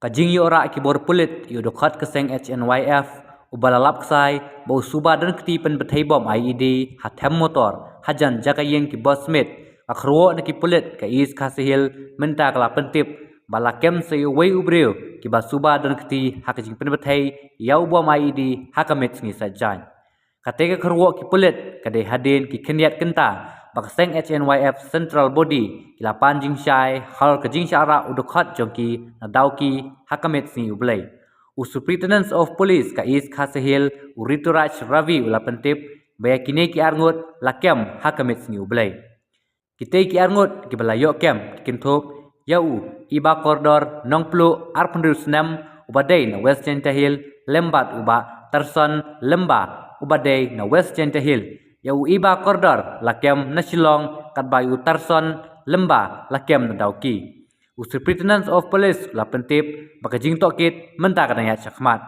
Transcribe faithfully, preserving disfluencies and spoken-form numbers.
Ka jingïoh rah ki bor pulit ïa u dkhot ka seng H N Y F uba la lap ksai ba u suba don kti pynbthei bom I E D ha them motor hajan jaka ïing ki bor smit, ka kyrwoh na ki pulit ka East Khasi Hills mynta ka la pyntip ba la kem sa ïa uwei u briew kiba suba don kti ha ka jingpynbthei ïa u bom I E D ha ka miet sngi Saitjaiñ. Kata ka kyrwoh ki pulit ka dei hadien ki khyndiat kynta ba ka seng H N Y F Central Body ki la pan jingshai halor ka jingshah rah u dkhot jong ki na Dawki ha ka miet sngi U Blei. U Superintendent of Police ka East Khasi Hills u Rituraj Ravi u la pyntip ba ïa kine ki arngut la kem ha ka miet sngi U Blei. Kita ki arngut kiba la ïoh kem ki kynthup ïa u Iba Kordor Nongpluh arphew hynriew snem uba dei na West Jaintia Hills lem bad u Bah Tarson Lymba uba dei na West Jaintia Hills. Ïa u Iba Kordor la kem na Shillong katba ïa u Tarson Lymba la kem na Dawki. U Superintendent of Police la pyntip ba ka jingtohkit mynta ka dang ïaid shakhmat.